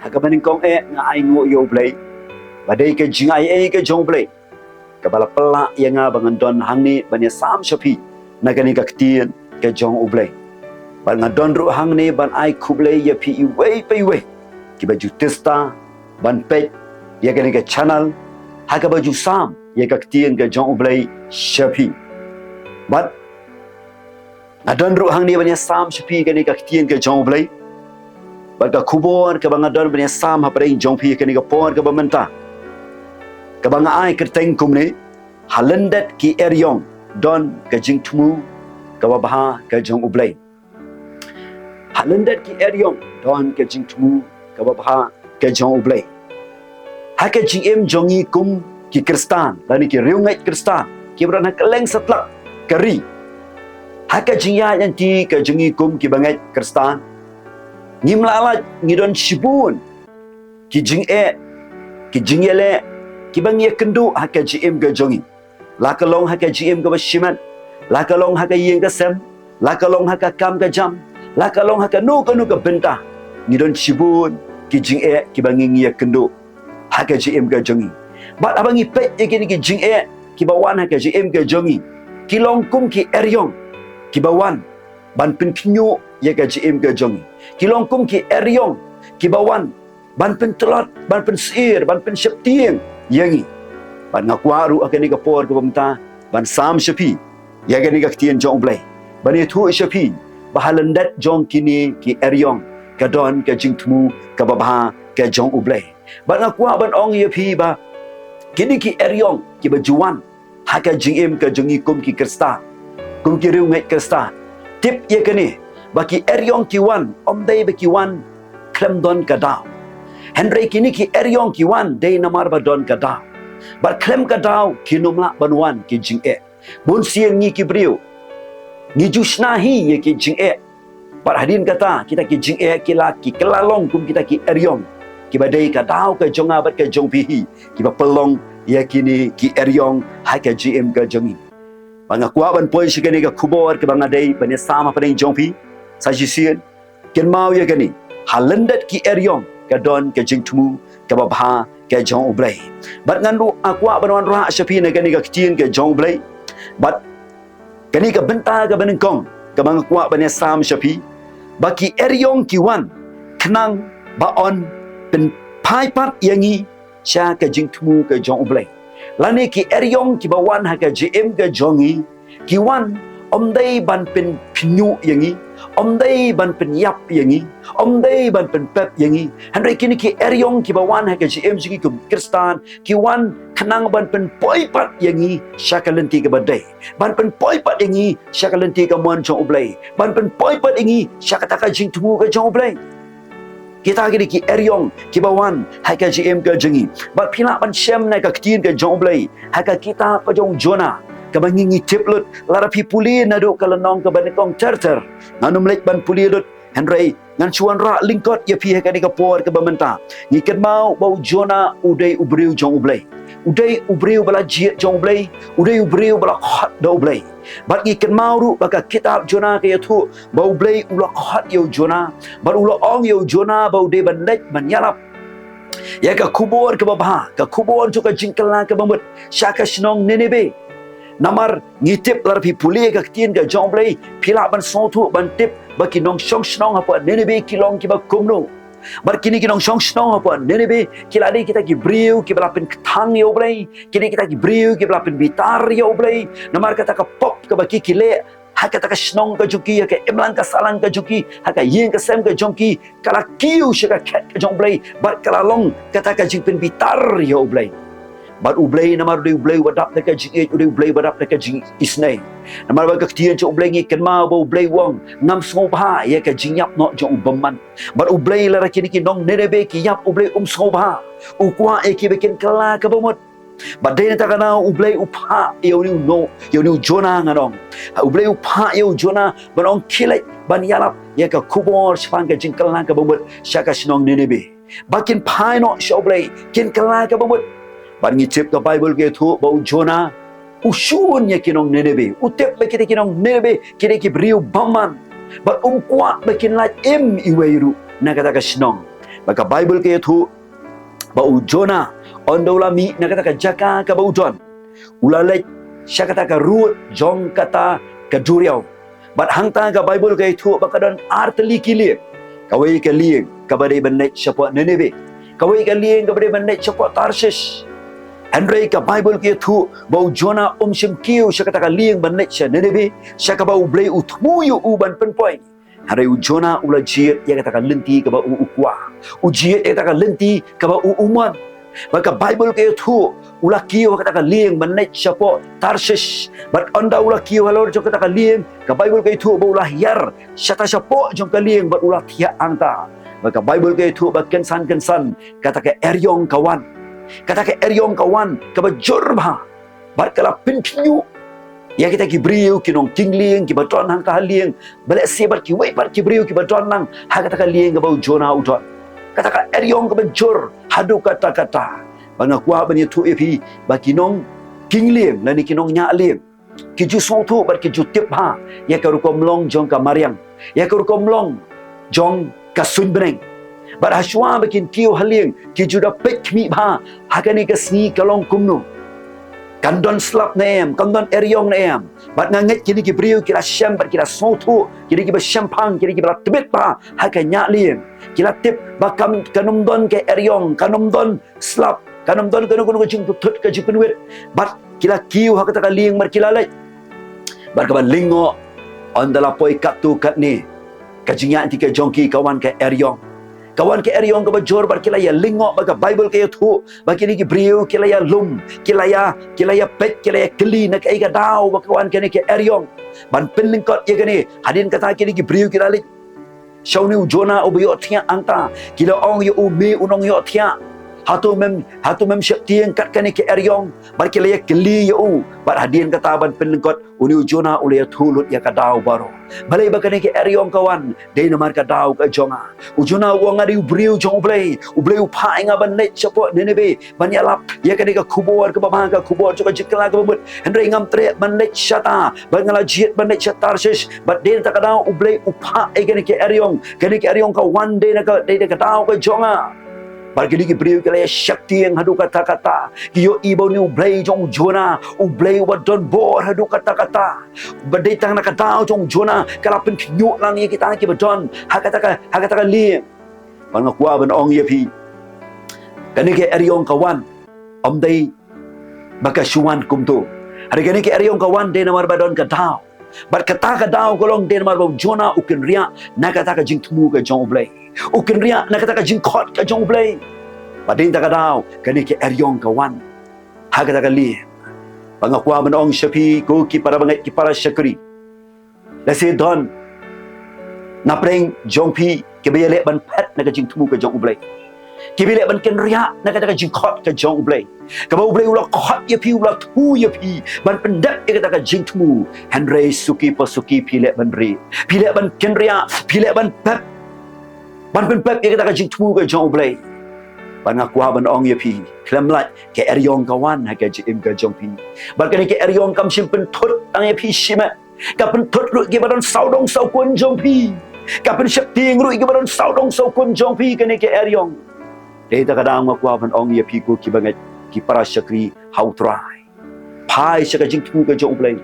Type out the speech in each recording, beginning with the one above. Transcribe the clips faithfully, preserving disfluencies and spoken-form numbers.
Kaba nyngkong eh nga ainguh ïa U Blei ba dei ka jingaiei ka jong U Blei kaba la pynlah ïa nga ba ngan don hangne ban ïasam sha phi na kane ka ktien ka jong U Blei. Bad nga don ruh hangne ban ai khublei ïa phi iwei pa iwei kiba ju tista ban peit ïa kane ka channel ha kaba ju sam ïa ka ktien ka jong U Blei sha phi. Bad nga don ruh hangne ban ïasam sha phi kane ka ktien ka jong U Blei. Bad ka khubor kaba nga don ban ïasam hapdeng jong phi kane ka por kaba mynta, kaba nga ai kyrteng kumne: Ha lyndet ki eriong don ka jingthmu kaba bha ka jong U Blei. Ha lyndet ki eriong don ka jingthmu kaba bha ka jong U Blei. Ha ka jingim jong ngi kum ki Khristan lane ki riewngeit Khristan kiba don ha kylleng satlak ka ri, ha ka jingïaid lynti ka jong ngi kum kiba ngeit Khristan, ngim lah lait, ngi don shibun ki jingeh, ki jingïaleh kiba ngi ïakynduh ha ka jingim ka jong ngi. La ka long ha ka jingim kaba shimet, la ka long ha ka ïing ka sem, la ka long ha ka kam ka jam, la ka long ha kano kano ka bynta, ngi don shibun ki jingeh kiba ngi ïakynduh ha ka jingim ka jong ngi. Bad haba ngi peit ïa kine ki jingeh kiba wan ha ka jingim ka jong ngi, ki long kum ki eriong kiba wan ban pynkhynñiuh ïa ka jingim ka jong ngi. Ki long kum ki eriong kiba wan ban pyntlot, ban pynsheptieng ïa ngi. Bad nga kwah ruh ha kane ka por kaba mynta ban sam sha phi ïa kane ka ktien jong U Blei, ban ïathuh sha phi ba ha lyndet jong kine ki eriong ka don ka jingthmu kaba bha ka jong U Blei. Bad nga kwah ban ong ïa phi ba kine ki eriong kiba ju wan ha ka jingim ka jong ngi kum ki Khristan, kum ki riewngeit Khristan, tip ïa kane, ba ki eriong ki wan ym dei ba ki wan khlem don ka daw. Hynrei kine ki eriong ki wan dei namar ba don ka daw. Bad khlem ka daw kin ym lah ban wan ki jingeh. Bun sien ngi ki briew ngi ju shna hi ïa ki jingeh. Bad hadien kata kita ki jingeh ki la, ki kylla long kum kita ki eriong kiba dei ka daw ka jong nga bad ka jong phi hi kiba pynlong ïa kine ki eriong ha ka jingim ka jong ngi. Bad nga kwah ban poi sha kane ka khubor kaba nga dei ban ïasam hapdeng jong phi sa shisien. Kynmaw ïa kane: Ha lyndet ki eriong ka don ka jingthmu kaba bha ka jong U Blei. Bad ngan ruh, nga kwah ban wanrah sha phi na kane ka ktien ka jong U Blei. Bad kane ka bynta kaba nyngkong kaba nga kwah ban ïasam sha phi, ba ki eriong ki wan khnang ba yn pynphai pat ïa ngi sha ka jingthmu ka jong U Blei. Lane ki eriong kiba wan ha ka jingim ka jong ngi, ki wan ym dei ban pynkhynñiuh ïa ngi, ym dei ban pynïap ïa ngi, ym dei ban pynpep ïa ngi. Hynrei kine ki eriong kiba wan ha ka jingim jong ngi kum Khristan, ki wan khnang ban pynpoi pat ïa ngi sha ka lynti kaba dei, ban pynpoi pat ïa ngi sha ka lynti kamon jong U Blei, ban pynpoi pat ïa ngi sha kata ka jingthmu ka jong U Blei. Kita ki dei ki eriong kiba wan ha ka jingim ka jong ngi. Bad phi lah ban shem na ka ktien ka jong U Blei ha ka kitab ka jong u Jonah, kaba ngi, ngi tip lut lada phi pule naduh ka lynnong kaba nyngkong ter ter. Ngan ym leit ban pule lut, hynrei ngan shu wanrah lyngkot ïa phi ha kane ka por kaba mynta. Ngi kynmaw ba u Jonah u dei u briew jong U Blei, u dei u briew ba la jied jong U Blei, u dei u briew ba la khot da U Blei. Bad ngi kynmaw ruh ba ka kitab Jonah ka ïathuh ba U Blei u la khot ïa u Jonah, bad u la ong ïa u Jonah ba u dei ban leit ban ïalap ïa ka khubor kaba bha, ka khubor jong ka jingkylla kaba mut sha ka shnong Nineveh. Namar ngi tip lada phi pule ka ktien ka jong U Blei, phi lah ban sngewthuh ban tip ba ki nongshong shnong hapoh Nineveh ki long kiba kumno. Bad kine ki nongshong shnong hapoh Nineveh ki la dei kita ki briew kiba la pynkthang ïa U Blei, ki dei kita ki briew kiba la pynbitar ïa U Blei namar kata ka pop kaba ki, ki leh ha kata ka shnong ka jong ki, ha ka imlang ka sahlang ka jong ki, ha ka ïing ka sem ka jong ki, ka la kiew sha ka khet ka jong U Blei, bad ka la long kata ka jingpynbitar ïa U Blei. Bad U Blei namar u dei U Blei uba dap da ka jingïeit, u dei U Blei uba dap da ka jingisynei. Namar ba ka ktien jong U Blei ngi kynmaw ba U Blei u ong, ngam sngewbha ïa ka jingïap noh jong u bymman. Bad U Blei, lada kine ki nong Nineveh ki ïap, U Blei um sngewbha. U kwah ïa ki ba kin kylla kaba mut. Bad dei na kata ka daw U Blei u phah ïa une u Jonah, ngan ong. U Blei u phah ïa u Jonah ban ong khie leit ban ïalap ïa ka khubor shaphang ka jingkylla kaba mut sha ka shnong Nineveh. Ba kin phai noh sha U Blei, kin kylla kaba mut. Bad ngi tip ka Baibl ka ïathuh ba u Jonah u shun ïa ki nong Nineveh. U tip ba kita ki nong Nineveh ki dei ki briew bymman. Bad um kwah ba kin lait im iwei ruh na kata ka shnong. Ba ka Baibl ka ïathuh ba u Jonah, ynda u la mih na kata ka jaka kaba u don, u la leit sha kata ka rud jong kata ka duriaw. Bad hangta ka Baibl ka ïathuh ba ka don ar tylli ki lieng. Kawei ka lieng kaba dei ban leit shapoh Nineveh. Kawei ka lieng kaba dei ban leit shapoh Tarshish. Hynrei ka Baibl ka ïathuh ba u Jonah um shym kiew sha kata ka lieng ban leit sha Nineveh, sha kaba U Blei u thmu ïa u ban pynpoi. Hynrei u Jonah u la jied ïa kata ka lynti kaba u, u kwah. U jied ïa kata ka lynti kaba u, u mon. Bad ka Baibl ka ïathuh u la kiew ha kata ka lieng ban leit shapoh Tarshish. Bad ynda u la kiew halor jong kata ka lieng, ka Baibl ka ïathuh ba u la hiar shata shapoh jong ka lieng bad u la thiah hangta. Bad ka Baibl ka ïathuh ba kynsan kynsan kata ka eriong ka wan. Kata ka eriong ka wan kaba jur bha. Bad ka la pynkhynñiuh ïa kita ki briew ki nongking lieng kiba don hangta ha lieng, ba lehse bad kiwei pat ki briew kiba don lang ha kata ka lieng kaba u Jonah u don. Kata ka eriong kaba jur haduh katta katta. Bad nga kwah ban ïathuh ïa phi ba ki nongking lieng lane ki nongñiah lieng ki ju sngewthuh bad ki ju tip bha ïa ka rukom long jong ka mariang, ïa ka rukom long jong ka suiñ bneng. Bad hashwa ba kin kiew ha lieng, ki ju da peit khmih bha ha kane ka sngi ka long kumno. Kan don slap ne em, kan don eriong ne em. Bad nga ngeit kine ki briew ki la shem bad ki la sngewthuh, kine kiba shemphang, kine kiba la tbit bha ha ka ñiah lieng, ki la tip ba kam, kan ym don ka eriong, kan ym don slap, kan ym don kano kano ka jingpynthut ka jingpynwit. Bad ki la kiew ha kata ka lieng bad ki la leit. Bad kaba lyngngoh, ynda la poi katto katne, ka jingïaid lynti ka jong ki ka wan ka eriong. Ka wan ka eriong kaba jur bad ki la ïa lyngngoh, bad ka Baibl ka ïathuh ba kine ki briew ki la ïa lum, ki la ïa, ki la ïa peit, ki la ïa kylli na kaei ka daw ba ka wan kane ka eriong ban pynlyngkot ïa kane. Hadien kata kine ki briew ki la leit sha une u Jonah uba ïohthiah hangta. Ki la ong ïa u, me u nongïohthiah, hato mem, hato mem sheptieng kat kane ka eriong? Bad ki la ïa kylli ïa u. Bad hadien kata ban pynlyngkot, une u Jonah u la ïathuh lut ïa ka daw baroh. Balei ba kane ka eriong ka wan? Dei namar ka daw ka jong nga. U Jonah u ong, nga dei u briew jong U Blei. U Blei u phah ïa nga ban leit shapoh Nineveh ban ïalap ïa kane ka khubor kaba bha, ka khubor jong ka jingkylla kaba mut. Hynrei ngam treh ban leit shata, bad nga la jied ban leit sha Tarshish. Bad dei na kata ka daw U Blei u phah ïa kane ka eriong. Kane ka eriong ka wan dei na ka, dei na ka daw ka jong nga. Bad kine ki briew ki la ïa sheptieng haduh katta katta. Ki ïohi ba une U Blei jong u Jonah, U Blei uba don bor haduh katta katta. Ba dei tang na ka daw jong u Jonah ka la pynkhynñiuh lang ïa kita kiba don ha kata ka, ha kata ka lieng. Bad nga kwah ban ong ïa phi, kane ka eriong ka wan, ym dei ba ka shu wan kumto. Hynrei kane ka eriong ka wan dei namar ba don ka daw. Bad kata ka daw ka long dei namar ba u Jonah u kynriah na kata ka jingthmu ka jong U Blei. U kynriah na kata ka jingkhot ka jong U Blei. Bad dei na kata ka daw kane ka eriong ka wan ha kata ka lieng. Bad nga kwah ban ong sha phi, ko ki para bangeit, ki para shakri, lehse don na pdeng jong phi kiba ïaleh ban phet na ka jingthmu ka jong U Blei, kiba ïaleh ban kynriah na kata ka jingkhot ka jong U Blei, kaba U Blei u la khot ïa phi, u la thmu ïa phi ban pyndep ïa kata ka jingthmu. Hynrei suki pa suki phi leh ban ri, phi leh ban kynriah, phi leh ban pep, ban pynpep ïa kata ka jingthmu ka jong U Blei. Bad nga kwah ban ong ïa phi, khlem lait, ka eriong ka wan ha ka jingim ka jong phi. Bad kane ka eriong kam shym pynthut tang ïa phi shimet. Ka pynthut ruh kiba don sawdong sawkun jong phi. Ka pynsheptieng ruh kiba don sawdong sawkun jong phi kane ka eriong. Dei na kata ka daw nga kwah ban ong ïa phi, ko ki bangeit, ki para shakri ha U Trai, phai sha ka jingthmu ka jong U Blei.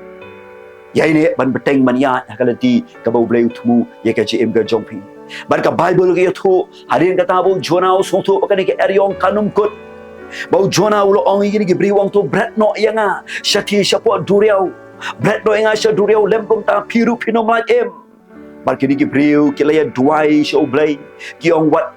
Ïaineh ban bteng ban ïaid ha ka lynti kaba U Blei u thmu ïa ka jingim ka jong phi. Bad ka Baibl ka ïathuh, hadien kata ba u Jonah u sngewthuh ba kane ka eriong kan ym kut, ba u Jonah u la ong ïa kine ki briew, ong to bret noh ïa nga sha ki, shapoh duriaw. Bret noh ïa nga sha duriaw, lym kumta phi ruh phin ym lait im. Bad kine ki briew ki la ïa duwai sha U Blei, ki ong, wat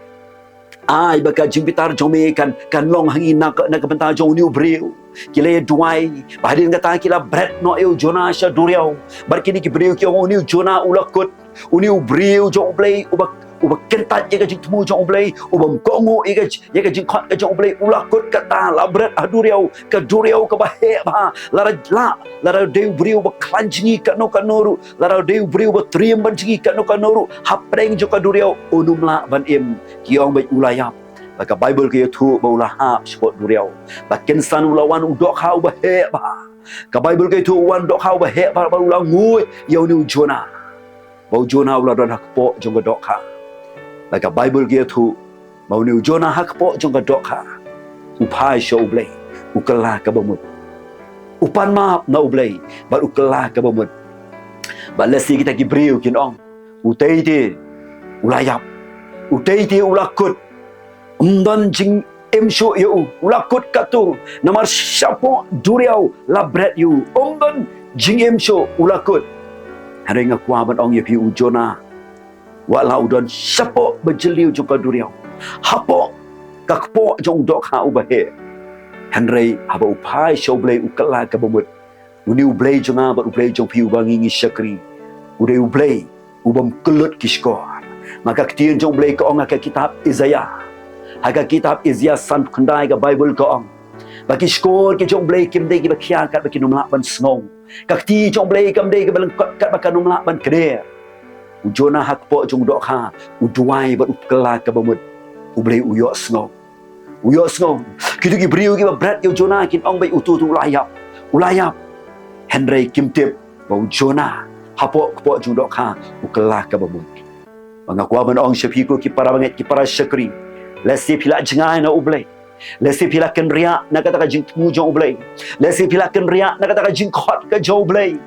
ai ba ka jingbitar jong me kan, kan long ha ngi na ka, na ka bynta jong une u briew. Ki la ïa duwai, bad hadien kata ki la bret noh ïa u Jonah sha duriaw. Bad kine ki briew ki ong, une u Jonah u la kut, une u briew jong U Blei, uba, uba kyntait ïa ka jingthmu jong U Blei, uba ym kohnguh ïa ka, ïa ka jingkhot ka jong U Blei, u la kut kata, la bret ha duriaw, ka duriaw kaba heh bha, lada, lada dei u briew ba khlaiñ jngi kano kano ruh, lada dei u briew ba triem ban jngi kano kano ruh, hapdeng jong ka duriaw un ym lah ban im. Ki ong ba u la ïap. Bad ka Baibl ka ïathuh ba u la hap shapoh duriaw. Bad kynsan u la wan u dohkha uba heh bha. Ka Baibl ka ïathuh u wan dohkha uba heh bha, bad u la nguid ïa une u Jonah. Bad u Jonah u la don ha kpoh jong ka dohkha. Bad ka Baibl ka ïathuh ba une u Jonah ha kpoh jong ka dohkha u phai sha U Blei, u kylla kaba mut. U pan map na U Blei bad u kylla kaba mut. Bad lehse kita ki briew kin ong, utei te u la ïap, utei te u la kut, ym don jingim shuh ïa u, u la kut katto, namar shapoh duriaw la bret ïa u, ym don jingim shuh, u la kut. Hynrei nga kwah ban ong ïa phi, u Jonah, wat la u don shapoh ba jylliew jong ka duriaw, hapoh ka kpoh jong u dohkha uba heh, hynrei haba u phai sha U Blei u kylla kaba mut. Une U Blei jong nga bad U Blei jong phi uba ngi ngi shakri, u dei U Blei u bym kyllut ki shkor. Ma ka ktien jong U Blei ka ong ha ka kitab Isaiah, ha ka kitab Isaiah san khyndai, ka Baibl ka ong ba ki shkor ki jong U Blei kim dei kiba khia katba kin ym lah ban sngew. Ka kti jong U Blei kam dei kaba lyngkot katba kan ym lah ban kner. U Jonah ha kpoh jong u dohkha u duwai bad u kylla kaba mut. U Blei u ïohsngew. U ïohsngew. Kito ki briew kiba bret ïa u Jonah kin ong ba uto uto u la ïap, u la ïap. Hynrei kim tip ba u Jonah hapoh kpoh jong u dohkha u kylla kaba mut. Ba nga kwah ban ong sha phi ko ki para bangeit, ki para shakri, lehse phi la jngai na U Blei. Lehse phi la kynriah na kata ka jingthmu jong U Blei. Lehse phi la kynriah na kata ka jingkhot ka jong U Blei.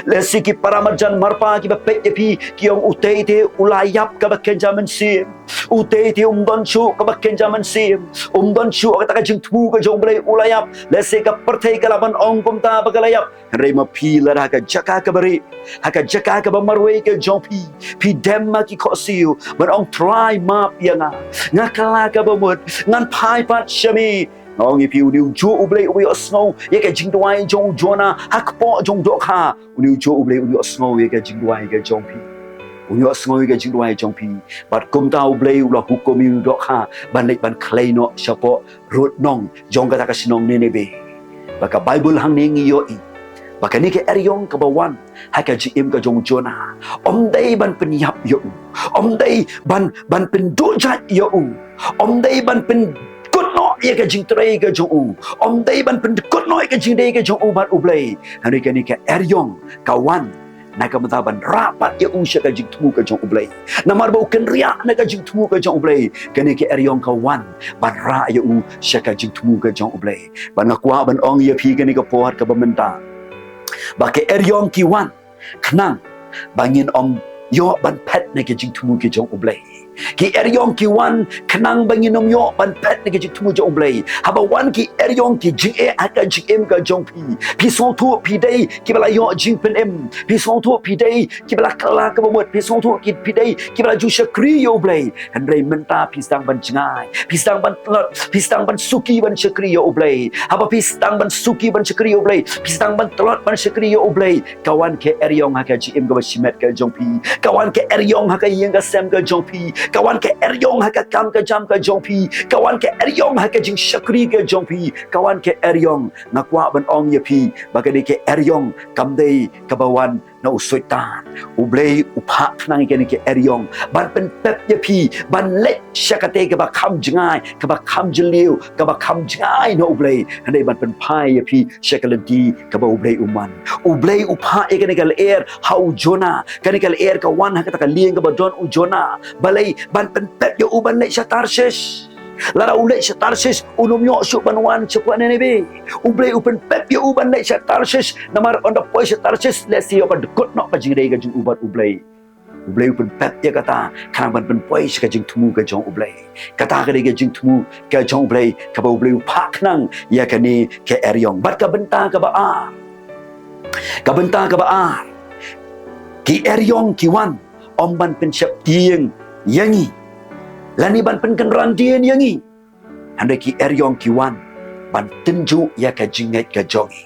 Lehse ki para marjan marpa kiba peit ïa phi ki ong, utei te u la ïap kaba kynja mynsiem, utei te um don shuh kaba kynja mynsiem, um don shuh kata ka jingthmu ka jong U Blei, u la ïap. Lehse ka pyrthei ka lah ban ong kumta ba ka la ïap. Hynrei ma phi lada ha ka jaka kaba rieh, ha ka jaka kaba marwei ka jong phi, phi dem ma ki khohsiew ban ong, Trai map ïa nga, nga kylla kaba mut, ngan phai pat sha me. Nga ong ïa phi, une ujuh U Blei uba ïohsngew ïa ka jingduwai jong u Jonah ha kpoh jong u dohkha, une ujuh U Blei u ïohsngew ïa ka jingduwai ka jong phi. U ïohsngew ïa ka jingduwai jong phi. Bad kumta U Blei u la hukum ïa u dohkha ban leit ban khlei noh shapoh rud nong jong kata ka shnong Nineveh. Ba ka Baibl hangne ngi ïohi ba kane ka eriong kaba wan ha ka jingim ka jong u Jonah, ym dei ban pynïap ïa u, ym dei ban, ban pynduh jait ïa u, ym dei ban pynkut noh ïa ka jingtrei ka jong u, ym dei ban pynkut noh ïa ka jingdei ka jong u bad U Blei. Hynrei kane ka eriong ka wan na ka bynta ban rah pat ïa u sha ka jingthmu ka jong U Blei. Namar ba u kynriah na ka jingthmu ka jong U Blei, kane ka eriong ka wan ban rah ïa u sha ka jingthmu ka jong U Blei. Bad nga kwah ban ong ïa phi kane ka por kaba mynta ba ka eriong ki wan khnang ba ngin ym ïoh ban phet na ka jingthmu ka jong U Blei. Ki eriong ki wan khnang ba ngin ym ïoh ban phet na ka jingthmu jong U Blei. Haba wan ki eriong ki jingeh ha ka jingim ka jong phi, phi sngewthuh phi dei kiba la ïoh jingpynim, phi sngewthuh phi dei kiba la kylla kaba mut, phi sngewthuh ki, phi dei kiba la ju shakri ïa U Blei. Hynrei mynta phi sdang ban jngai, phi sdang ban tlot, phi sdang ban suki ban shakri ïa U Blei. Haba phi sdang ban suki ban shakri ïa U Blei, phi sdang ban tlot ban shakri ïa U Blei, ka wan ka eriong ha ka jingim kaba shimet ka jong phi, ka wan ka eriong ha ka ïing ka sem ka jong phi, ka wan ka eriong ha ka kam ka jam ka jong phi, ka wan ka eriong ha ka jingshakri ka jong phi, ka wan ka eriong. Nga kwah ban ong ïa phi ba kane ka eriong kam dei kaba wan na u Soitan. U Blei u phah khnang ïa kane ka eriong ban pynpep ïa phi ban leit sha kata kaba kham jngai, kaba kham jylliew, kaba kham jngai na U Blei, hynrei ban pynphai ïa phi sha ka lynti kaba U Blei u mon. U Blei u phah ïa kane ka lyer ha u Jonah, kane ka lyer ka wan ha kata ka lieng kaba don u Jonah. Balei? Ban pynpep ïa u ban leit sha Tarshish. Lada u leit sha Tarshish un ym ïoh shuh ban wan shapoh Nineveh. U Blei u pynpep ïa u ban leit sha Tarshish, namar ynda poi sha Tarshish lehse ïoh ban dkut noh ka jingdei ka jong u bad U Blei. U Blei u pynpep ïa kata khnang ban pynpoi sha ka jingthmu ka jong U Blei. Kata ka dei ka jingthmu ka jong U Blei kaba U Blei u phah khnang ïa kane ka eriong. Bad ka bynta kaba ar, ka bynta kaba ar, ki eriong ki wan ym ban pynsheptieng ïa ngi lane ban pynkynran dien ïa ngi. Hynrei ki eriong ki wan ban tynjuh ïa ka jingngeit ka jong ngi.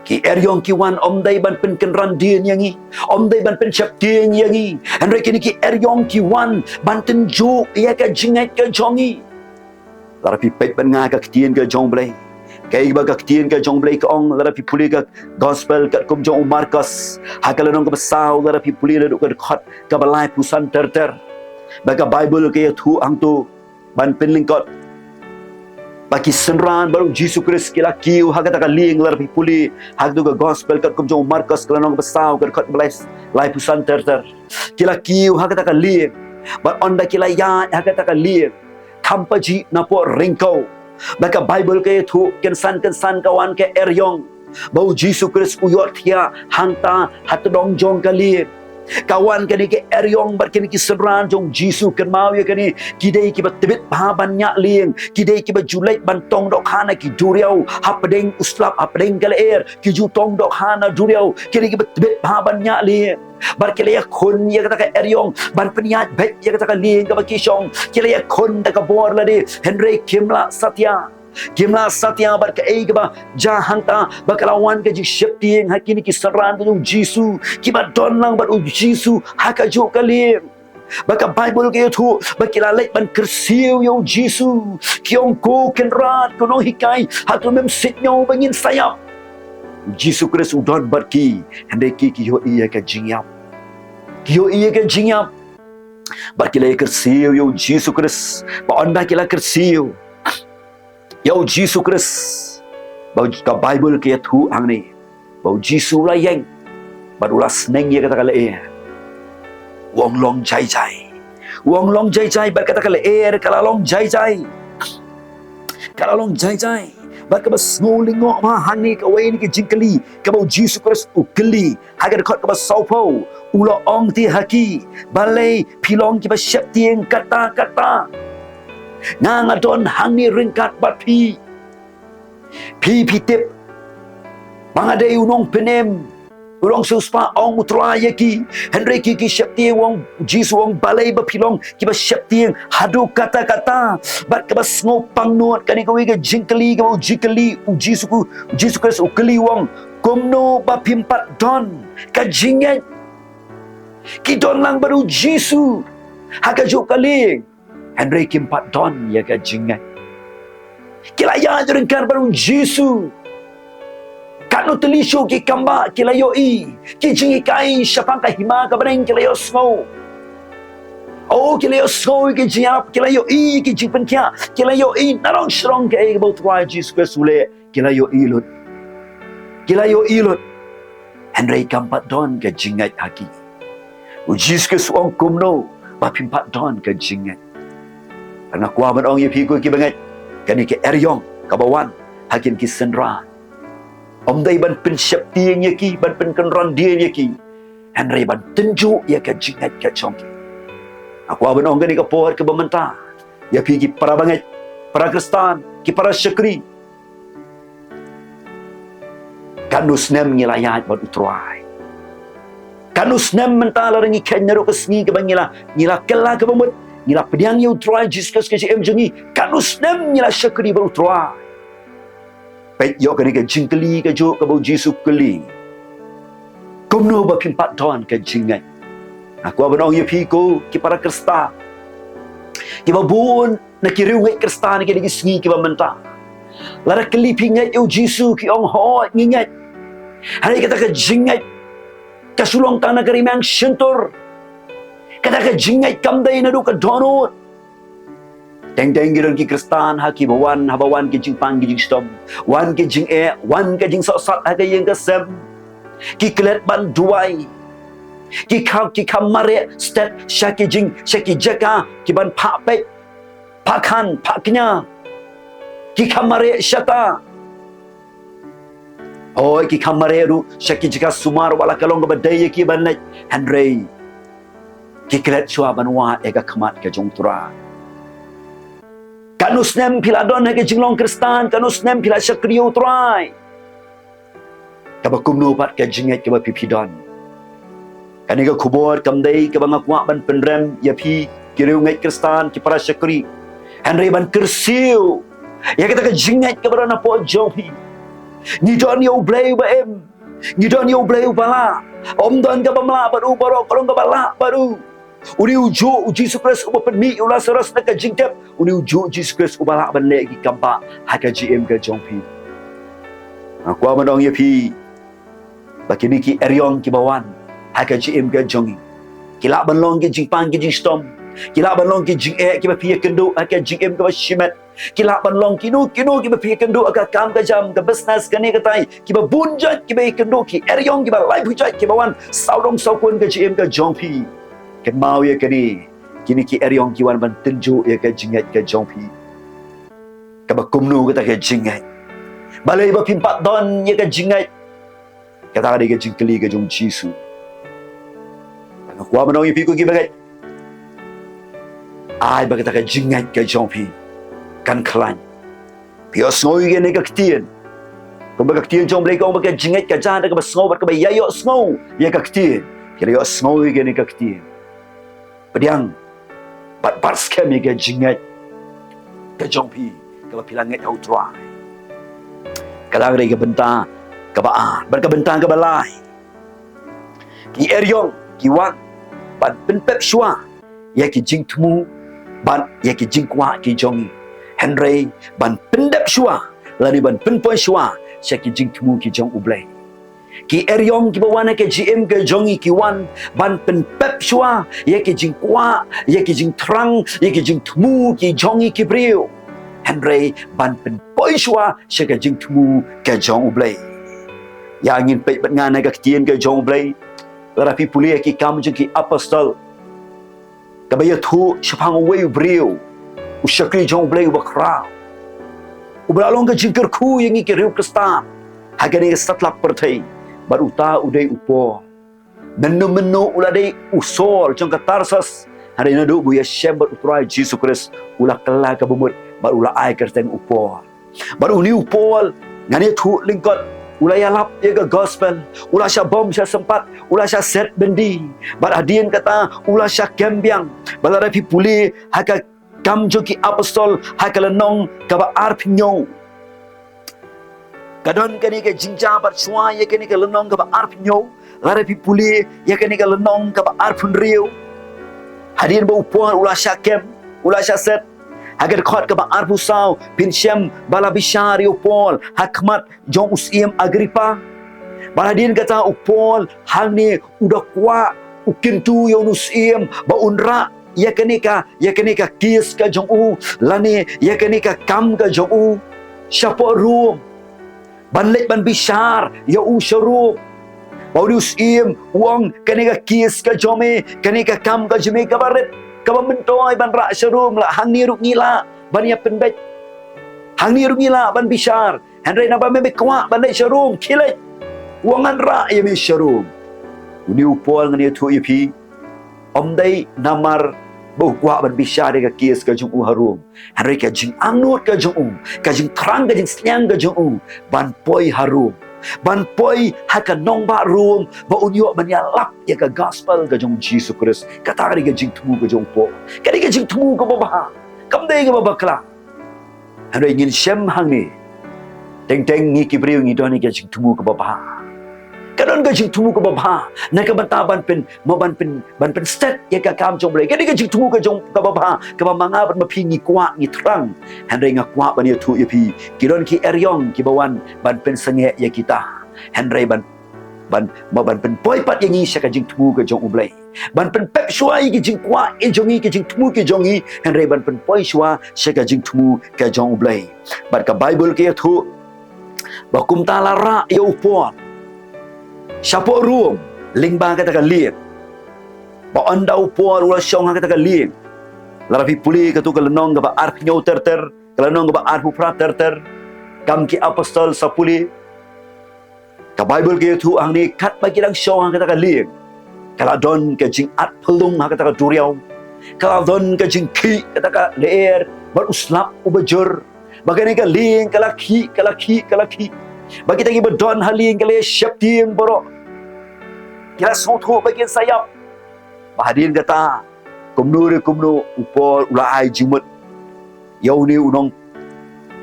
Ki eriong ki wan ym dei ban pynkynran dien ïa ngi, ym dei ban pynsheptieng ïa ngi. Hynrei kine ki eriong ki wan ban tynjuh ïa ka jingngeit ka jong ngi. Lada phi peit bad nga ka ktien ka jong U Blei, kaei ba ka ktien ka jong U Blei ka ong, lada phi pule ka gospel katkum jong u Markos ha ka lynnong kaba saw, lada phi pule naduh ka dkhot kaba laiphew san ter ter, ba ka Baibl ka ïathuh hangto ban pynlyngkot ba ki synran baroh u Jisu Khrist ki la kiew ha kata ka lieng. Lada phi pule ha kato ka gospel katkum jong u Markos ka lynnong kaba saw ka dkhot kaba lai, laiphew san ter ter, ki la kiew ha kata ka lieng. Bad ynda ki la ïaid ha kata ka lieng, kham pajih napoh ryngkew. Ba ka Baibl ka ïathuh kynsan kynsan ka wan ka eriong ba u Jisu Khrist u ïohthiah hangta ha tdong jong ka lieng. Ka wan kane ka eriong bad kine ki synran jong u Jisu, kynmaw ïa kane, ki dei kiba tbit bha ban ñiah lieng, ki dei kiba ju leit ban tong dohkha na ki duriaw hapdeng u slap, hapdeng ka lyer, ki ju tong dohkha na duriaw, ki dei kiba tbit bha ban ñiah lieng. Bad ki la ïakhun ïa kata ka eriong ban pynïaid beit ïa kata ka lieng kaba ki shong. Ki la ïakhun da ka bor lade, hynrei kim lah satia. Kim lah satia bad kaei kaba jia hangta, ba ka la wan ka jingsheptieng ha kine ki synran ka jong u Jisu kiba don lang bad u Jisu ha kajuh ka lieng. Ba ka Baibl ka ïathuh ba ki la leit ban kyrsiew ïa u Jisu, ki ong, "Ko Kynrad, ko Nonghikai, hato mem sngew ba ngin sa ïap?" U Jisu Khrist u don bad ki, hynrei ki, ki ïohi ïa ka jingïap. Ki ïohi ïa ka jingïap. Bad ki la ïa kyrsiew ïa u Jisu Khrist. Bad ynda ki la kyrsiew ïa u Jisu Khrist, ba ka Baibl ka ïathuh hangne ba u Jisu u la ïeng bad u la sneng ïa kata ka lyer. U ong, "Long jai jai." U ong, "Long jai jai," bad kata ka lyer ka la long jai jai. Ka la long jai jai. Bad kaba sngew lyngngoh bha hangne kawei na ki jingkylli kaba u Jisu Khrist u kylli. Ha ka dkhot kaba sawphew, u la ong te ha ki, "Balei phi long kiba sheptieng katta katta? Nga, nga don hangne ryngkat bad phi. Phi, phi tip ba nga dei u nongpynim, u nongsiewspah, ong u Trai ïa ki." Hynrei ki, ki sheptieng, u ong, Jisu u ong, "Balei ba phi long kiba sheptieng haduh katta katta?" Bad kaba sngewpang nud, kane kawei ka jingkylli kaba u jingkylli u Jisu, u Jisu Khrist u kylli, u ong, "Kumno ba phim pat don ka jingngeit?" Ki don lang bad u Jisu ha kajuh ka lieng, hynrei kim pat don ïa ka jingngeit. Ki la ïaid ryngkat bad u Jisu. Katno tylli shuh ki kambah ki la ïohi ki jinghikai shaphang ka hima ka bneng, ki la ïohsngew. Oh, ki la ïohsngew ki jingïarap, ki la ïohi ki jingpynkhiah, ki la ïohi nadong shadong kaei kaba u Trai Jisu Khrist u leh, ki la ïohi lut. Ki la ïohi lut. Hynrei kam pat don ka jingngeit ha ki. U Jisu Khrist u ong, "Kumno ba phim pat don ka jingngeit?" Nga kwah ban ong ïa phi ko ki bangeit, kane ka eriong kaba wan ha kine ki synran, ym dei ban pynsheptieng ïa ki, ban pynkynran dieng ïa ki, hynrei ban tynjuh ïa ka jingngeit ka jong ki. Nga kwah ban ong kane ka por kaba mynta ïa phi ki para bangeit, para Khristan, ki para shakri, katno snem ngi la ïaid bad u Trai? Katno snem mynta lada ngi kheiñ naduh ka sngi kaba ngi la, ngi la kylla kaba mut, ngi la pdiang ïa u Trai Jisu Khrist ka jingim jong ngi? Katno snem ngi la shakri bad u Trai? Peit ïoh kane ka jingkylli kajuh kaba u Jisu u kylli, "Kumno ba phim pat don ka jingngeit?" Nga kwah ban ong ïa phi ko ki para Khristan, kiba bun na ki riewngeit Khristan ha kine ki sngi kiba mynta, lada kylli phi, "Ngeit ïa u Jisu?" ki ong, "Hooid, ngi ngeit." Hynrei kata ka jingngeit ka shu long tang na ka ri mang shyntur. Kata ka jingngeit kam dei naduh ka dohnud. Teng teng ki don ki Khristan ha kiba wan, haba wan ki jingpang ki jingshitom, wan ki jingeh, wan ka jingsohsat ha ka ïing ka sem, ki klet ban duwai, ki kham, ki kham mareh stet sha ki jing, sha ki jaka ki ban phah peit, phah khan, phah kñia, ki kham mareh shata. Hooid, ki kham mareh ruh sha ki jaka sumar, wat la ka long kaba dei ïa ki ban leit, hynrei ki klet shuwa ban wad ïa ka khmat ka jong u Trai. Katno snem phi la don ha ka jinglong Khristan, katno snem phi la shakri ïa u Trai? Kaba kumno pat ka jingngeit kaba phi, phi don? Kane ka khubor kam dei kaba nga kwah ban pynrem ïa phi ki riewngeit Khristan, ki para shakri, hynrei ban kyrsiew ïa kata ka jingngeit kaba don hapoh jong phi. Ngi don ïa U Blei uba im, ngi don ïa U Blei uba lah. Ym don kaba ym lah bad u baroh, ka long kaba lah bad u. Une ujuh u Jisu Khrist uba pynmih ïa u Lasarus na ka jingtep, une ujuh u Jisu Khrist uba lah ban leh ki kam bah ha ka jingim ka jong phi. Nga kwah ban ong ïa phi ba kine ki eriong kiba wan ha ka jingim ka jong ngi, ki lah ban long ki jingpang ki jingshitom, ki lah ban long ki jingeh kiba phi ïakynduh ha ka jingim kaba shimet, ki lah ban long kino kino kiba phi ïakynduh ha ka kam ka jam, ka business, kane katai, kiba bun jait kiba ïakynduh, ki eriong kiba laiphew jait kiba wan sawdong sawkun ka jingim ka jong phi. Kynmaw ïa kane, kine ki eriong ki wan ban tynjuh ïa ka jingngeit ka jong phi. Kaba kumno kata ka jingngeit? Balei ba phim pat don ïa ka jingngeit? Kata ka dei ka jingkylli ka jong Jisu. Nga kwah ban ong ïa phi ko ki bangeit, ai ba kata ka jingngeit ka jong phi kan khlaiñ. Phi ïohsngew ïa kane ka ktien. Kumba ka ktien jong U Blei ka ong ba ka jingngeit ka jia da kaba sngew bad kaba ïa ïohsngew ïa ka ktien. Phi la ïohsngew ïa kane ka ktien. Pdiang bad bat skhem ïa ka jingngeit ka jong phi kaba phi la ngeit ha U Trai. Ka dang dei ka bynta kaba ar bad ka bynta kaba lai. Ki eriong ki wan ban pynpep shuwa ïa ki jingthmu bad ïa ki jingkwah ki jong ngi. Hynrei ban pyndep shuwa lane ban pynpoi shuwa sha ki jingthmu ki jong U Blei. Ki eriong kiba wan ha ka jingim ka jong ngi ki wan ban pynpep shuwa ïa ki jingkwah, ïa ki jingthrang, ïa ki jingthmu ki jong ngi ki briew. Hynrei ban pynpoi shuwa sha ka jingthmu ka jong U Blei. Ïa ngin peit bad nga na ka ktien ka jong U Blei. Lada phi pule ïa ki Kam jong ki Apostol, kaba ïathuh shaphang uwei u briew, u shakri jong U Blei uba khraw, uba la long ka jingkyrkhu ïa ngi ki riew Khristan ha kane ka satlak pyrthei. Bad uta u dei u Paul. Mynno mynno u la dei u Saul jong ka Tarsus, hynrei naduh ba u ïashem bad U Trai Jisu Khrist u la kylla ka bamut bad u la ai kyrteng u Paul. Bad une u Paul, ngan ïathuh lyngkot, u la ïalap ïa ka gospel, u la shah bom shah sympat, u la shah set byndi. Bad hadien kata u la shah kem biang. Bad lada phi pule ha ka Kam jong ki Apostol ha ka lynnong kaba arphew hynñiew, ka don kane ka jingjia bad shuwa ïa kane ka lynnong kaba arphew hynñiew, lada phi pule ïa kane ka lynnong kaba arphew hynriew, hadien ba u Paul u la shah kem, u la shah set, ha ka dkhot kaba arphew saw phin shem ba la bishar ïa u Paul ha khmat jong u Syiem Agrippa. Bad hadien kata u Paul hangne u da kwah, u kyntu ïa une u syiem ba un rah ïa kane ka, ïa kane ka case ka jong u, lane ïa kane ka kam ka jong u shapoh Rom, ban leit ban bishar ïa u sha Rom. Ba une u syiem u ong, kane ka case ka jong me, kane ka kam ka jong me kaba rit, kaba myntoi ban rah sha Rom, la hangne ruh ngi lah ban ïa pynbeit, hangne ruh ngi lah ban bishar. Hynrei naba me, me kwah ban leit sha Rom, khie leit. U ong, ngan rah ïa me sha Rom. Une u Paul, ngan ïathuh ïa phi, ym dei namar ba u kwah ban bishar ïa ka case ka jong u ha Rom, hynrei ka jingangnud ka jong u, ka jingthrang, ka jingsliang ka jong u ban poi ha Rom, ban poi ha ka nongbah Rom, ba un ïoh ban ïalap ïa ka gospel ka jong Jisu Khrist. Kata ka dei ka jingthmu ka jong u Paul. Ka dei ka jingthmu kaba bha, kam dei kaba bakla. Hynrei ngin shem hangne, teng teng ngi ki briew ngi don ïa ka jingthmu kaba bha. Ka don ka jingthmu kaba bha na ka bynta ban pyn, mo ban pyn, ban pynstet ïa ka kam jong U Blei. Ka dei ka jingthmu ka jong, kaba bha, kaba ma nga bad ma phi ngi kwah, ngi thrang. Hynrei nga kwah ban ïathuh ïa phi, ki don ki eriong kiba wan ban pynsangeh ïa kita. Hynrei ban, ban, mo ban pynpoi pat ïa ngi sha ka jingthmu ka jong U Blei, ban pynpep shuwa ïa ki jingkwah ki jong ngi, ki jingthmu ki jong ngi, hynrei ban pynpoi shuwa sha ka jingthmu ka jong U Blei. Bad ka Baibl ka ïathuh ba kumta la rah ïa u Paul shapoh Rom, lyngba kata ka lieng. Ba ynda u Paul u la shong ha kata ka lieng, lada phi pule katto ka lynnong kaba arphew hynñiew ter ter, ka lynnong kaba arphew phra ter ter, Kam ki Apostol sa pule. Ka Baibl ka ïathuh hangne, katba ki dang shong ha kata ka lieng, ka la don ka jingat phyllung ha kata ka duriaw. Ka la don ka jingkhih kata ka lyer bad u slap uba jur. Ba kane ka lieng ka la khih, ka la khih, ka la khih. Ba kita kiba don ha lieng ki la ïa sheptieng baroh. Ki la sngewthuh ba kin sa ïap. Ba hadien kata, kumno re kumno, u Paul u la ai jingmut ïa une u nong,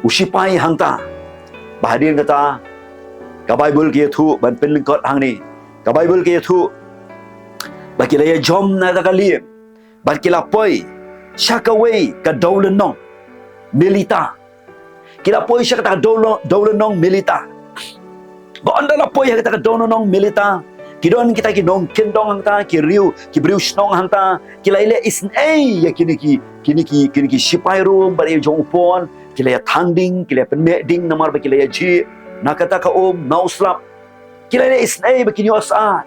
u shipai hangta. Ba hadien kata, ka Baibl ka ïathuh, ban pynlyngkot hangne, ka Baibl ka ïathuh ba ki la ïa jom na kata ka lieng bad ki la poi sha kawei ka dewlynnong Melita. Ki la poi sha kata ka dewlo-, dewlynnong Melita. Ba ynda la poi ha kata ka dewlynnong Melita, ki don kita ki nongkyndong hangta, ki riew, ki briew shnong hangta, ki la ïa leh isynei ïa kine ki, kine ki, kine ki shipai Rom bad ïa jong u Paul. Ki la ïa thang ding, ki la ïa pynmeh ding namar ba ki la ïa jied na kata ka um, na u slap. Ki la ïa leh isynei ba kin ïoh sah.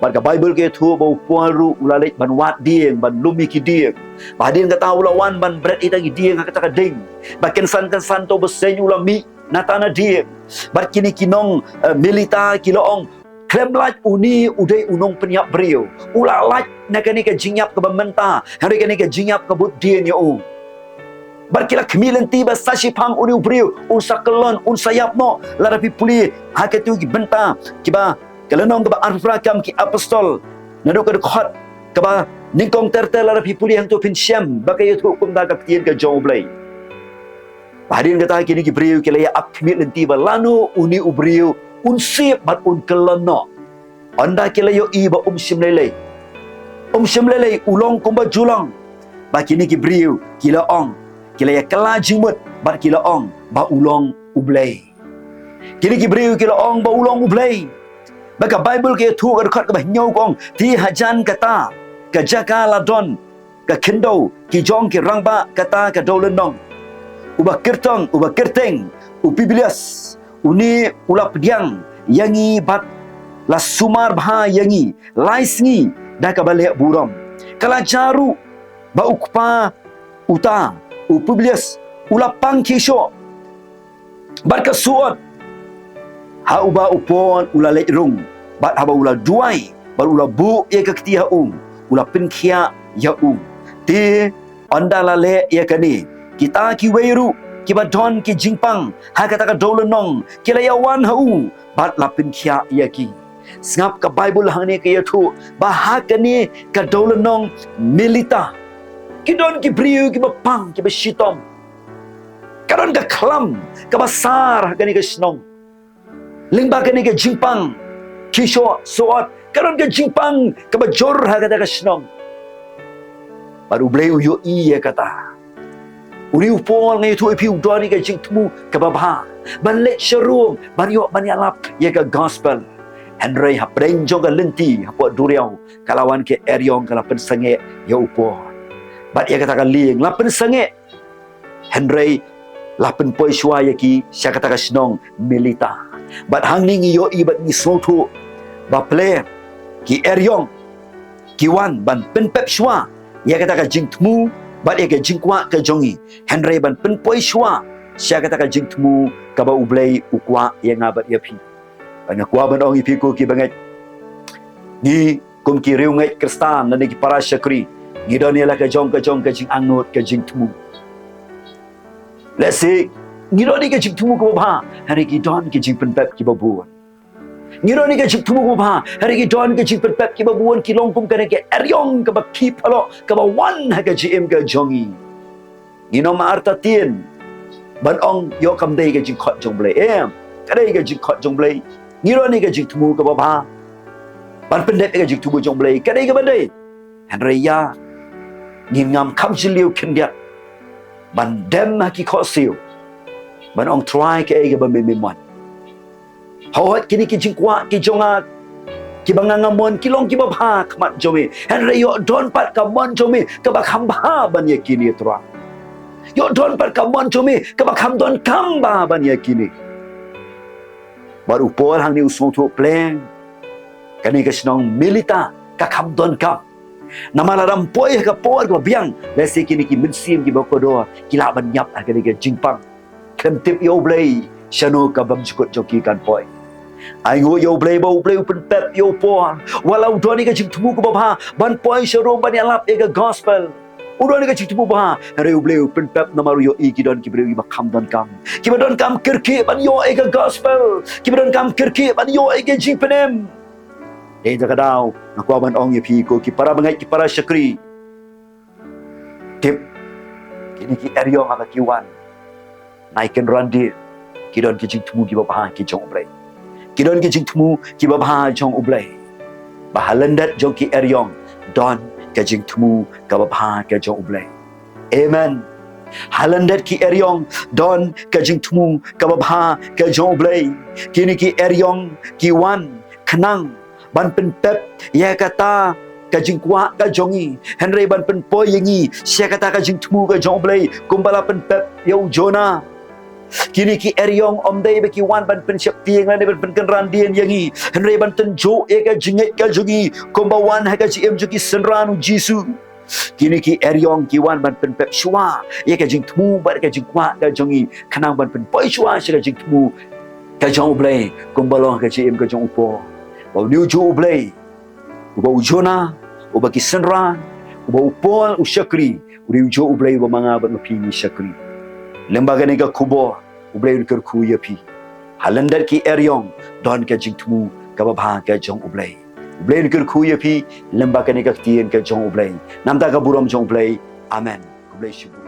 Bad ka Baibl ka ïathuh ba u Paul ruh u la leit ban wad dieng, ban lum ïa ki dieng. Bad hadien kata u la wan ban bret ïa kita ki dieng ha kata ka ding. Bad kynsan kynsan to u bseiñ u la mih na ta na dieng. Bad kine ki nong, eh, Melita ki la ong, khlem lait une u dei u nongpynïap briew. U la lait na kane ka jingïap kaba mynta, hynrei kane ka jingïap ka bud dien ïa u. Bad ki la khmih lynti ba sa shiphang une u briew un sa kyllon, un sa ïap noh. Lada phi pule ha kito ki bynta kiba, ka lynnong kaba arphew phra Kam ki Apostol, naduh ka dkhot kaba nyngkong ter ter, lada phi pule hangto phin shem ba ka ïathuh kumta ka ktien ka jong U Blei. Bad hadien kata kine ki briew ki la ïa ap khmih lynti ba lano une u briew un sep bad un kyllon noh. Ynda ki la ïohi ba um shym lei lei, um shym lei lei, u long kumba ju long. Bad kine ki briew ki la ong, ki la ïa kylla jingmut bad ki la ong ba u long U Blei. Kine ki briew ki la ong ba u long U Blei. Bad ka Baibl ka ïathuh ka dkhot kaba hynñiew ka ong, te hajan kata ka jaka la don ka khyndew ki jong ki rangbah kata ka dewlynnong. Uba kyrteng, uba kyrteng u Publius, une u la pdiang ïa ngi bad la sumar bha ïa ngi lai sngi da kaba leh burom. Ka la jia ruh ba u kpa uta u Publius u la pang khie shoh bad ka suot ha uba u Paul u la leit rung, bad haba u la duwai bad u la buh ïa ka kti ha u, u la pynkhiah ïa u. Te ynda la leh ïa kane, kita kiwei ruh kiba don ki jingpang ha kata ka dewlynnong ki la ïa wan ha u bad la pynkhiah ïa ki. Sngap, ka Baibl hangne ka ïathuh ba ha kane ka dewlynnong Melita ki don ki briew kiba pang, kiba shitom. Ka don ka khlam kaba sar ha kane ka shnong. Lyngba kane ka jingpang khie shoh suot, ka don ka jingpang kaba jur ha kata ka shnong. Bad U Blei u ïohi ïa kata. Une u Paul, nga ïathuh ïa phi, u don ïa ka jingthmu kaba bha ban leit sha Rom, ban ïoh ban ïalap ïa ka gospel. Hynrei hapdeng jong ka lynti hapoh duriaw, ka la wan ka eriong, ka la pynsangeh ïa u Paul. Bad ïa kata ka lieng la pynsangeh, hynrei la pynpoi shuwa ïa ki sha kata ka shnong Melita. Bad hangne ngi ïohi bad ngi sngewthuh ba pher ki eriong ki wan ban pynpep shuwa ïa kata ka jingthmu bad ïa ka jingkwah ka jong ngi, hynrei ban pynpoi shuwa sha kata ka jingthmu kaba U Blei u kwah ïa nga bad ïa phi. Bad nga kwah ban ong ïa phi ko ki bangeit, ngi kum ki riewngeit Khristan lane ki para shakri, ngi don ïa la ka jong ka jong ka jingangnud, ka jingthmu. Lehse ngi don ïa ka jingthmu kaba bha, hynrei ki don ki jingpynpep kiba bun. Ngi don ïa ka jingthmu kaba bha, hynrei ki don ki jingpynpep kiba bun, ki long kum kane ka eriong kaba khie phalok kaba wan ha ka jingim ka jong ngi. Ngim artatien ban ong ïoh kam dei ka jingkhot jong U Blei. Em, ka dei ka jingkhot jong U Blei. Ngi don ïa ka jingthmu kaba bha ban pyndep ïa ka jingthmu jong U Blei, ka dei kaba dei. Hynrei ïa ngin ngam kham jylliew khyndiat ban dem ha ki khohsiew ban ong Trai, kaei kaba me me mon. Hooid, kine ki jingkwah ki jong nga kiba nga nga mon ki long kiba bha ha khmat jong me, hynrei ïoh don pat ka mon jong me kaba kham bha ban ïa kine, Trai. Ïoh don pat ka mon jong me kaba kham donkam bha ban ïa kine. Bad u Paul hangne u sngewthuh pleng, kane ka shnong Melita ka kham donkam. Namar lada ym poi ha ka por kaba biang, lehse kine ki mynsiem kiba kordor ki lah ban ïap ha kane ka jingpang. Khlem tip ïa U Blei shano ka bymjukut jong ki kan poi. Ainguh ïa U Blei ba U Blei u pynpep ïa u Paul. Wat la u don ïa ka jingthmu kaba bha ban poi sha Rom ban ïalap ïa ka gospel, u don ïa ka jingthmu bha, hynrei U Blei u pynpep namar u ïohi ki don ki briew kiba kham donkam, kiba donkam kyrkieh ban ïoh ïa ka gospel, kiba donkam kyrkieh ban ïoh ïa ka jingpynim. Dei da ka daw nga kwah ban ong ïa phi ko ki para bangeit, ki para shakri, tip, kine ki eriong haba ki wan, nai kynran dien ki don ki jingthmu kiba bha ki jong U Blei. Ki don ki jingthmu kiba bha jong U Blei. Ba ha lyndet jong ki eriong don ka jingthmu kaba bha ka jong U Blei. Amen. Ha lyndet ki eriong don ka jingthmu kaba bha ka jong U Blei. Kine ki eriong ki wan khnang ban pynpep ïa kata ka jingkwah ka jong ngi, hynrei ban pynpoi ïa ngi sha kata ka jingthmu ka jong U Blei, kumba la pynpep ïa u Jonah. Kine ki eriong ym dei ba ki wan ban pynsheptieng lane ban pynkynran dien ïa ngi, hynrei ban tynjuh ïa ka jingngeit ka jong ngi kumba wan ha ka jingim jong ki synran u Jisu. Kine ki eriong ki wan ban pynpep shuwa ïa ka jingthmu bad ka jingkwah ka jong ngi, khnang ban pynpoi shuwa sha ka jingthmu ka jong U Blei, kumba long ka jingim ka jong u Paul. Ba u dei ujuh U Blei uba u Jonah, uba ki synran, uba u Paul u shakri, u dei ujuh U Blei uba ma nga bad ma phi ngi shakri. Lyngba kane ka khubor, U Blei un kyrkhu ïa phi. Ha lyndet ki eriong don ka jingthmu kaba bha ka jong U Blei. U Blei un kyrkhu ïa phi lyngba kane ka ktien ka jong U Blei. Namar ka burom jong U Blei. Amen. U Blei shibun.